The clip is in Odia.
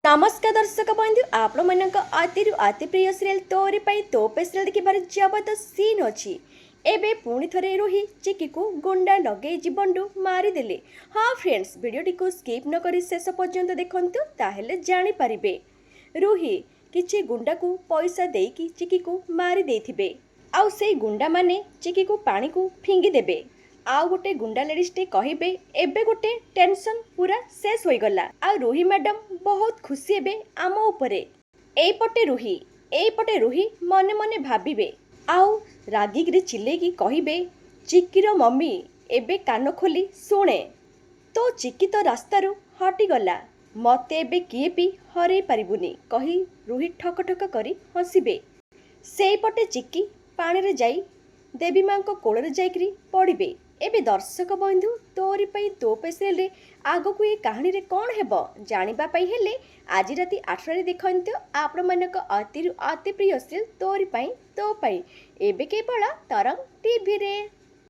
ନମସ୍କାର ଦର୍ଶକ ବନ୍ଧୁ, ଆପଣମାନଙ୍କ ଅତିରୁ ଅତି ପ୍ରିୟ ସିରିଏଲ୍ ତୋରି ପାଇଁ ତୋ ପାଇଁ ସିରିଏଲ୍ ଦେଖିବାର ଜବରଦସ୍ତ ସିନ୍ ଅଛି। ଏବେ ପୁଣି ଥରେ ରୁହି ଚିକିକୁ ଗୁଣ୍ଡା ଲଗେଇ ଜୀବନରୁ ମାରିଦେଲେ। ହଁ ଫ୍ରେଣ୍ଡସ୍, ଭିଡ଼ିଓଟିକୁ ସ୍କିପ୍ ନ କରି ଶେଷ ପର୍ଯ୍ୟନ୍ତ ଦେଖନ୍ତୁ, ତାହେଲେ ଜାଣିପାରିବେ। ରୁହି କିଛି ଗୁଣ୍ଡାକୁ ପଇସା ଦେଇକି ଚିକିକୁ ମାରି ଦେଇଥିବେ ଆଉ ସେଇ ଗୁଣ୍ଡାମାନେ ଚିକିକୁ ପାଣିକୁ ଫିଙ୍ଗିଦେବେ। ଆଉ ଗୋଟେ ଗୁଣ୍ଡା ଲେଡ଼ିଜଟେ କହିବେ, ଏବେ ଗୋଟେ ଟେନସନ୍ ପୁରା ଶେଷ ହୋଇଗଲା ଆଉ ରୁହି ମ୍ୟାଡ଼ାମ୍ ବହୁତ ଖୁସି ହେବେ ଆମ ଉପରେ। ଏଇପଟେ ରୁହି ମନେ ମନେ ଭାବିବେ ଆଉ ରାଗିକିରି ଚିଲେଇକି କହିବେ, ଚିକିର ମମ୍ମି, ଏବେ କାନ ଖୋଲି ଶୁଣେ, ତୋ ଚିକି ତ ରାସ୍ତାରୁ ହଟିଗଲା, ମତେ ଏବେ କିଏ ବି ହରେଇ ପାରିବୁନି, କହି ରୁହି ଠକ ଠକ କରି ହସିବେ। ସେଇପଟେ ଚିକି ପାଣିରେ ଯାଇ ଦେବୀ ମାଙ୍କ କୋଳରେ ଯାଇକିରି ପଡ଼ିବେ। ଏବେ ଦର୍ଶକ ବନ୍ଧୁ, ତୋରି ପାଇଁ ତୋ ପାଇଁ ସିରିଏଲରେ ଆଗକୁ ଏ କାହାଣୀରେ କ'ଣ ହେବ ଜାଣିବା ପାଇଁ ହେଲେ ଆଜି ରାତି 8ଟାରେ ଦେଖନ୍ତୁ ଆପଣମାନଙ୍କ ଅତିରୁ ଅତି ପ୍ରିୟ ସିରିଏଲ୍ ତୋରି ପାଇଁ ତୋ ପାଇଁ, ଏବେ କେବଳ ତରଙ୍ଗ ଟିଭିରେ।